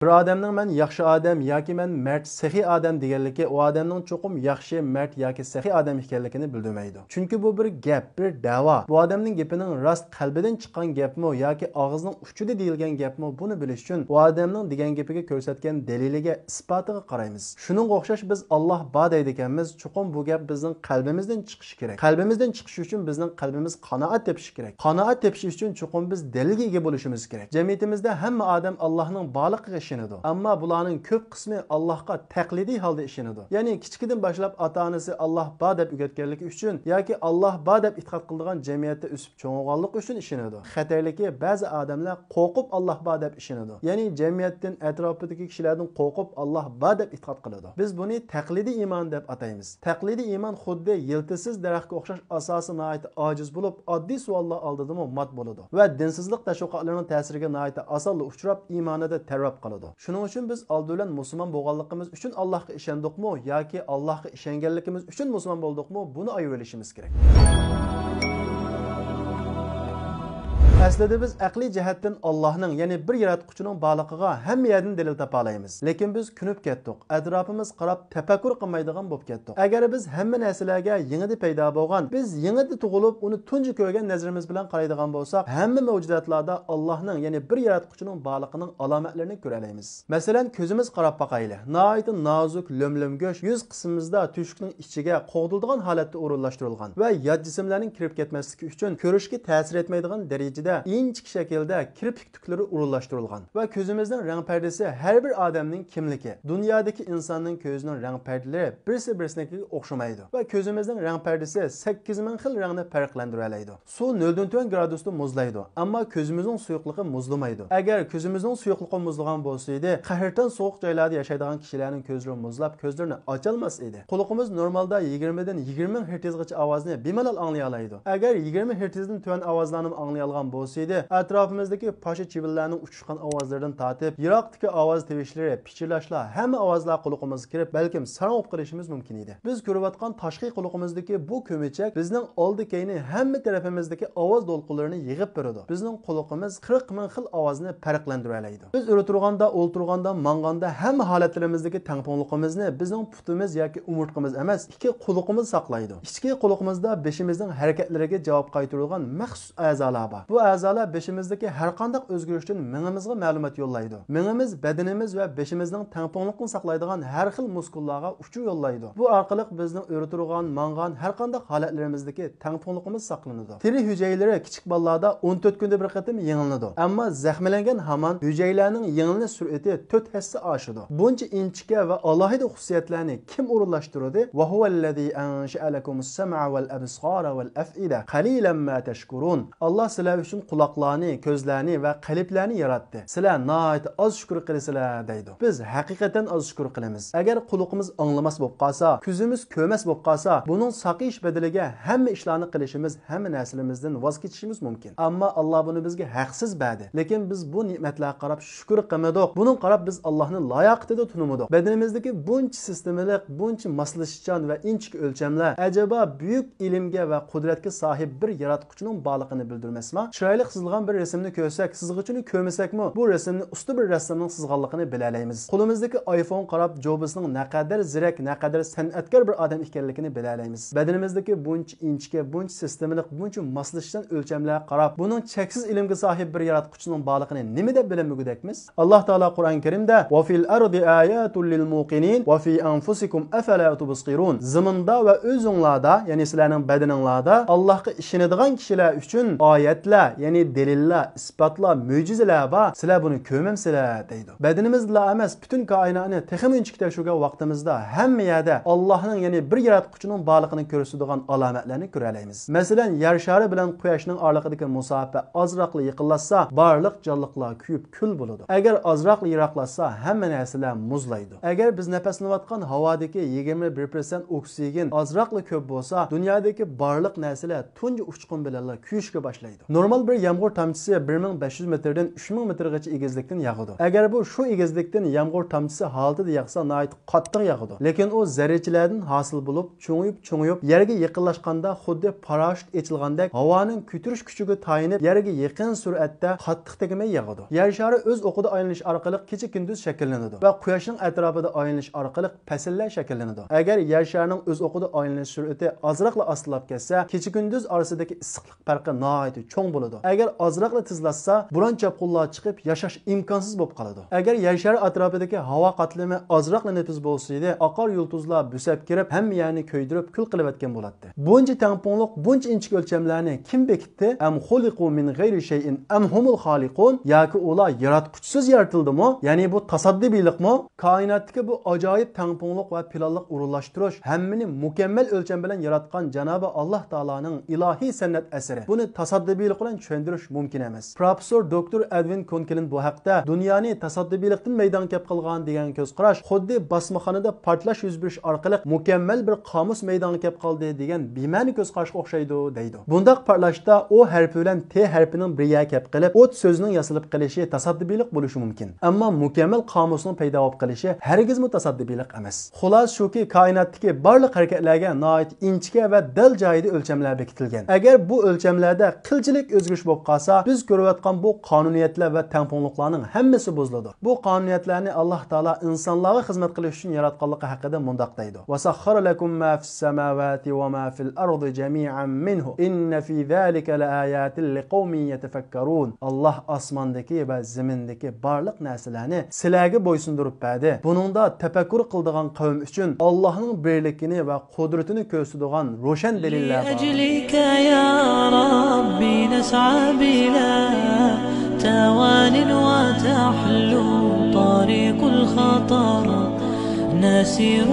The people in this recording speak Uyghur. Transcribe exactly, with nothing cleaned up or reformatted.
بىر ئادەمنىڭ مەن ياخشى ئادەم ياكى مەن مەرد، سېخىي ئادەم دېگەنلىكى ئۇ ئادەمنىڭ چوقۇم ياخشى، مەرد ياكى سېخىي ئادەم ئىكەنلىكىنى بىلدۈرمەيدۇ. چۈنكى بۇ بىر گەپ، بىر دەۋا. بۇ ئادەمنىڭ گېپىنىڭ راست قەلبىدىن چىققان گەپمۇ ياكى ئاغزىنىڭ ئۇچىدا دېيىلگەن گەپمۇ، بۇنى بىلىش ئۈچۈن ئۇ ئادەمنىڭ دېگەن گېپىگە كۆرسەتكەن دەلىلىگە، ئىسپاتىغا قارايمىز. شۇنىڭغا ئوخشاش بىز ئاللاھ بار دەيدىكەنمىز، چوقۇم بۇ گەپ بىزنىڭ قەلبىمىزدىن چىقىشى كېرەك. قەلبىمىزدىن چىقىشى ئۈچۈن بىزنىڭ قەلبىمىز قانائەت تېپىشى كېرەك. قانائەت تېپىش ئۈچۈن چوقۇم بىز دەلىلگە ئىگە بولۇشىمىز كېرەك. جەمئىيىتىمىزدە ھەممە ئادەم ئاللاھنىڭ بارلىقىغا ئىشىنىدۇ. ئەمما بۇلارنىڭ كۆپ قىسمى ئاللاھقا تەقلىدىي ھالدا ئىشىنىدۇ. يەنى كىچىكىدىن باشلاپ ئاتا-ئانىسى ئاللاھ بار دەپ ئۆگەتكەنلىكى ئۈچۈن ياكى ئاللاھ بار دەپ ئېتىقاد قىلىدىغان جەمئىيەتتە ئۆسۈپ چوڭ بولغانلىقى ئۈچۈن ئىشىنىدۇ. خەتەرلىكى، بەزى ئادەملەر قورقۇپ ئاللاھ بار دەپ ئىشىنىدۇ. يەنى جەمئىيەتتىن، ئەتراپىدىكى كىشىلەردىن قورقۇپ ئاللاھ بار دەپ ئېتىقاد قىلىدۇ. بىز بۇنى تەقلىدىي ئىمان دەپ ئاتايمىز. تەقلىدىي ئىمان خۇددى يىلتىزسىز دەرەخكە ئوخشاش، ئاساسى ناھايىتى ئاجىز بولۇپ، ئاددىي سوئاللار ئالدىدىمۇ مات بولىدۇ ۋە دىنسىزلىق تەشۋىقاتلىرىنىڭ تەسىرىگە ناھايىتى ئاسانلا ئۇچراپ، ئىمانىدا تەۋرەپ قالىدۇ. شۇنىڭ ئۈچۈن بىز ئالدى بىلەن مۇسۇلمان بولغانلىقىمىز ئۈچۈن ئاللاھقا ئىشەندۇقمۇ ياكى ئاللاھقا ئىشەنگەنلىكىمىز ئۈچۈن مۇسۇلمان بولدۇقمۇ، بۇنى ئايرىۋېلىشىمىز كېرەك. ئەسلىدە بىز ئەقلىي جەھەتتىن ئاللاھنىڭ، يەنى بىر ياراتقۇچىنىڭ بارلىقىغا ھەممە يەردىن دەلىل تاپالايمىز. لېكىن بىز كۆنۈپ كەتتۇق. ئەتراپىمىز قاراپ تەپەككۇر قىلمايدىغان بولۇپ كەتتۇق. ئەگەر بىز ھەممە نەرسىلەرگە يېڭىدە پەيدا بولغان، بىز يېڭىدە تۇغۇلۇپ، ئۇنى تۇنجى كۆرگەن نەزىرىمىز بىلەن قارايدىغان بولساق، ھەممە مەۋجۇداتلاردا ئاللاھنىڭ، يەنى بىر ياراتقۇچىنىڭ بارلىقىنىڭ ئالامەتلىرىنى كۆرەلەيمىز. مەسىلەن، كۆزىمىز قاراپ باقايلى. ناھايىتى نازۇك لۆم-لۆم گۆش يۈز قىسمىمىزدا تۆشۈكنىڭ ئىچىگە قوغدىلىدىغان ھالەتتە ئورۇنلاشتۇرۇلغان ۋە يات جىسىملارنىڭ كىرىپ كەتمەسلىكى ئۈچۈن كۆرۈشكە تەسىر ئەتمەيدىغان دەرىجىدە ئىنچىكە شەكىلدە كىرپىك تۈكلىرى ئورۇنلاشتۇرۇلغان ۋە كۆزىمىزنىڭ رەڭ پەردىسى ھەر بىر ئادەمنىڭ كىملىكى، دۇنيادىكى ئىنساننىڭ كۆزىنىڭ رەڭ پەردىلىرى بىرسى-بىرسىنىڭكىگە ئوخشىمايدۇ ۋە كۆزىمىزنىڭ رەڭ پەردىسى سەككىز مىڭ خىل رەڭنى پەرقلەندۈرەلەيدۇ. سۇ نۆلدىن تۆۋەن گرادۇستا مۇزلايدۇ، ئەمما كۆزىمىزنىڭ سۇيۇقلۇقى مۇزلىمايدۇ. ئەگەر كۆزىمىزنىڭ سۇيۇقلۇقى مۇزلىغان بولسىدى، قەھرىتان سوغۇق جايلاردا ياشايدىغان كىشىلەرنىڭ كۆزلىرى مۇزلاپ، كۆزلىرىنى ئاچالماس ئىدى. قۇلىقىمىز نورمالدا يىگىرمىدىن يىگىرمە مىڭ ھېرتىزغىچە ئاۋازنى بىمالال ئاڭلىيالايدۇ. ئەگەر يىگىرمە ھېرتىزدىن تۆۋەن ئاۋازلارنىمۇ ئاڭلىيالىغان بولسىدى، ئەتراپىمىزدىكى پاشا چىۋىنلەرنىڭ ئۇچۇشقان ئاۋازلىرىدىن تارتىپ، يىراقتىكى ئاۋاز تىۋىشلىرى، پىچىرلاشلار، ھەممە ئاۋازلار قۇلىقىمىزغا كىرىپ، بەلكىم ساراڭ بولۇپ قېلىشىمىز مۇمكىن ئىدى. بىز كۆرۈۋاتقان تاشقى قۇلىقىمىزدىكى بۇ كۆمىچەك بىزنىڭ ئالدى-كەينى ھەممە تەرىپىمىزدىكى ئاۋاز دولقۇنلىرىنى يىغىپ بېرىدۇ. بىزنىڭ قۇلىقىمىز قىرىق مىڭ خىل ئاۋازنى پەرقلەندۈرەلەيدۇ. بىز ئولتۇرغاندا، ئولتۇرغاندا، ماڭغاندا ھەممە ھالەتلىرىمىزدىكى تەڭپۇڭلۇقىمىزنى بىزنىڭ پۇتىمىز ياكى ئومۇرتقىمىز ئەمەس، ئىككى قۇلىقىمىز ساقلايدۇ. ئىچكى قۇلىقىمىزدا بېشىمىزنىڭ ھەرىكەتلىرىگە جاۋاب قايتۇرىدىغان مەخسۇس ئەزالار بار. بۇ ئەزالار بېشىمىزدىكى ھەرقانداق ئۆزگىرىشتىن مېڭىمىزغا مەلۇمات يوللايدۇ. مېڭىمىز بەدىنىمىز ۋە بېشىمىزنىڭ تەڭپۇڭلۇقىنى ساقلايدىغان ھەر خىل مۇسكۇللارغا ئۇچۇر يوللايدۇ. بۇ ئارقىلىق بىزنىڭ ئۆرە تۇرغان، ماڭغان ھەرقانداق ھالەتلىرىمىزدىكى تەڭپۇڭلۇقىمىز ساقلىنىدۇ. تېرە ھۈجەيرىلىرى كىچىك بالىلاردا ئون تۆت كۈندە بىر قېتىم يېڭىلىنىدۇ. ئەمما زەخىملەنگەن ھامان ھۈجەيرىلەرنىڭ يېڭىلىنىش سۈرئىتى تۆت ھەسسە ئاشىدۇ. بۇنچە ئىنچىكە ۋە ئالاھىدە خۇسۇسىيەتلەرنى كىم ئورۇنلاشتۇرىدۇ؟ وهو الذي أنشأ لكم السمع والأبصار والأفئدة قليلا ما تشكرون. ئاللا سىلەر ئۈچۈن قۇلاقلارنى، كۆزلەرنى ۋە قەلبلەرنى ياراتتى. سىلەر ناھايىتى ئاز شۈكۈر قىلىسىلەر، دەيدۇ. بىز ھەقىقەتەن ئاز شۈكۈر قىلىمىز. ئەگەر قۇلىقىمىز ئاڭلىماس بولۇپ قالسا، كۆزىمىز كۆرمەس بولۇپ قالسا، بۇنىڭ ساقىيىش بەدىلىگە ھەممە ئىشلارنى قىلىشىمىز، ھەممە نەرسىلىرىمىزدىن ۋاز كېچىشىمىز مۇمكىن. ئەمما ئاللا بۇنى بىزگە ھەقسىز بەردى. لېكىن بىز بۇ نېمەتلەرگە قاراپ شۈكۈر قىلمىدۇق. بۇنىڭغا قاراپ بىز ئاللانى لاياقىتىدە تونۇمىدۇق. بەدىنىمىزدىكى بۇنچە سىستېمىلىق، بۇنچە ماسلىشىشچان ۋە ئىنچىكە ئۆلچەملەر ئەجەبا بۈيۈك ئىلىمگە ۋە قۇدرەتكە ساھىب بىر ياراتقۇچىنىڭ بارلىقىنى بىلدۈرمەسمۇ؟ چىرايلىق سىزىلغان بىر رەسىمنى كۆرسەك، سىزغۇچىنى كۆرمىسەكمۇ، بۇ رەسىمنى ئۇستا بىر رەسسامنىڭ سىزغانلىقىنى بىلەلەيمىز. قولىمىزدىكى ئايفونغا قاراپ جوبسنىڭ نەقەدەر زېرەك، نەقەدەر سەنئەتكار بىر ئادەم ئىكەنلىكىنى بىلەلەيمىز. بەدىنىمىزدىكى بۇنچە ئىنچىكە، بۇنچە سىستېمىلىق، بۇنچە ماسلىشىشچان ئۆلچەملەرگە قاراپ، بۇنىڭ چەكسىز ئىلىمگە ساھىب بىر ياراتقۇچىنىڭ بارلىقىنى نېمە دەپ بىلەلمىگۈدەكمىز؟ ئاللا تائالا قۇرئان كەرىمدە، وفي الأرض آيات للموقنين وفي أنفسكم أفلا تبصرون. زېمىندا ۋە ئۆزۈڭلاردا، يەنى سىلەرنىڭ بەدىنىڭلاردا ئاللاھقا ئىشىنىدىغان كىشىلەر ئۈچۈن ئايەتلەر، يەنى دەلىللەر، ئىسپاتلار، مۆجىزىلەر بار، سىلەر بۇنى كۆرمەمسىلەر؟ دەيدۇ. بەدىنىمىزدىلا ئەمەس، پۈتۈن كائىناتنى تېخىمۇ ئىنچىكە تەكشۈرگەن ۋاقتىمىزدا، ھەممە يەردە ئاللاھنىڭ، يەنى بىر ياراتقۇچىنىڭ بارلىقىنى كۆرسىتىدىغان ئالامەتلەرنى كۆرەلەيمىز. مەسىلەن، يەر شارى بىلەن قۇياشنىڭ ئارىلىقىدىكى مۇساپە ئازراقلا يېقىنلاشسا، بارلىق جانلىقلار كۆيۈپ كۈل بولىدۇ. ئەگەر ئازراقلا يىراقلاشسا، ھەممە نەرسىلەر مۇزلايدۇ. ئەگەر بىز نەپەسلىنىۋاتقان ھاۋادىكى يىگىرمە بىر پىرسەنت ئوكسىگېن ئازراقلا كۆپ بولسا، دۇنيادىكى بارلىق نەرسىلەر تۇنجى ئۇچقۇن بىلەنلا كۆيۈشكە باشلايدۇ. نورمال بىر يامغۇر تامچىسى بىر مىڭ بەش يۈز مېتىردىن ئۈچ مىڭ مېتىرغىچە ئېگىزلىكتىن ياغىدۇ. ئەگەر بۇ شۇ ئېگىزلىكتىن يامغۇر تامچىسى ھالىتىدە ياغسا، ناھايىتى قاتتىق ياغىدۇ. لېكىن ئۇ زەررىچىلەردىن ھاسىل بولۇپ، چوڭىيىپ، چوڭىيىپ، يەرگە يېقىنلاشقاندا خۇددى پاراشۇت ئېچىلغاندەك ھاۋانىڭ كۆتۈرۈش كۈچىگە تايىنىپ، يەرگە يېقىن سۈرئەتتە قاتتىق تېگمەي ياغىدۇ. يەر شارى ئۆز ئوقىدا ئايلىنىش ئارقىلىق كېچە-كۈندۈز شەكىللىنىدۇ ۋە قۇياشنىڭ ئەتراپىدا ئايلىنىش ئارقىلىق پەسىللەر شەكىللىنىدۇ. ئەگەر يەر شارىنىڭ ئۆز ئوقىدا ئايلىنىش سۈرئىتى ئازراقلا ئاستىلاپ كەتسە، كېچە-كۈندۈز ئارىسىدىكى ئىسسىقلىق پەرقى ناھايىتى چوڭ بولىدۇ. ئەگەر ئازراقلا تېزلاتسا، بوران-چاپقۇنلار چىقىپ، ياشاش ئىمكانسىز بولۇپ قالىدۇ. ئەگەر يەر شارى ئەتراپىدىكى ھاۋا قاتلىمى ئازراقلا نېپىز بولسىدى، ئاقار يۇلتۇزلار بۆسەپ كىرىپ، ھەممە يەرنى كۆيدۈرۈپ، كۈل قىلىۋەتكەن بولاتتى. بۇنچە تەڭپۇڭلۇق، بۇنچە ئىنچىكە ئۆلچەملەرنى كىم بېكىتتى؟ ئەم خۇلىقۇ مىن غەيرى شەيئىن ئەم ھۇمۇل خالىقۇن؟ ياكى ئۇلار ياراتقۇچىسىز يارىتىلدىمۇ؟ يەنى بۇ تاساددىبىيلىقمۇ؟ كائىناتتىكى بۇ ئاجايىپ تەڭپۇڭلۇق ۋە پىلانلىق ئورۇنلاشتۇرۇش ھەممىنى مۇكەممەل ئۆلچەم بىلەن ياراتقان جانابى ئاللاھ تائالانىڭ ئىلاھىي سەنئەت ئەسىرى. بۇنى تاساددىبىيلىق بىلەن چۈشەندۈرۈش مۇمكىن ئەمەس. پروفېسسور دوكتور ئەدۋىن كونكلىن بۇ ھەقتە دۇنيانى تاساددىبىيلىقتىن مەيدانغا كەپ قىلغان دېگەن كۆز قاراش خۇددى باسمىخانىدا پارتلاش يۈز بېرىش ئارقىلىق مۇكەممەل بىر قامۇس مەيدانغا كەپ قالدى دېگەن بىمەنە كۆز قاراشقا ئوخشايدۇ، دەيدۇ. بۇنداق پارتلاشتا ئو ھەرپى بىلەن ت ھەرپىنىڭ بىر يەرگە كەپ قېلىپ، ئوت سۆزىنىڭ ياسىلىپ قېلىشى تاساددىبىيلىق بولۇشى مۇمكىن. ئەمما مۇكەممەل قامۇسنىڭ پەيدا بولۇپ قېلىشى ھەرگىزمۇ تاساددىبىيلىق ئەمەس. خۇلاسە شۇكى، كائىناتتىكى بارلىق ھەرىكەتلەرگە ناھايىتى ئىنچىكە ۋە دەل جايىدا ئۆلچەملەر بېكىتىلگەن. ئەگەر بۇ ئۆلچەملەردە قىلچىلىك ئۆزگىرىش بولۇپ قالسا، بىز كۆرۈۋاتقان بۇ قانۇنىيەتلەر ۋە تەڭپۇڭلۇقلارنىڭ ھەممىسى بۇزۇلىدۇ. بۇ قانۇنىيەتلەرنى ئاللاھ تائالا ئىنسانلارغا خىزمەت قىلىش ئۈچۈن ياراتقانلىقى ھەققىدە مۇنداق دەيدۇ: «وسخر لكم ما في السماوات وما في الأرض جميعا منه إن في ذلك لآيات لقوم يتفكرون». ئاللاھ ئاسماندىكى ۋە زېمىندىكى بارلىق نەرسىلەرنى سىلەرگە بويسۇندۇرۇپ بەردى. بۇنىڭدا تەپەككۇر قىلىدىغان قەۋم ئۈچۈن ئاللاھنىڭ بىرلىكىنى ۋە قۇدرىتىنى كۆرسىتىدىغان روشەن دەلىللەر بار. لأجلك يا ربي نسعى بلا توان وتحلو طريق الخطر نسير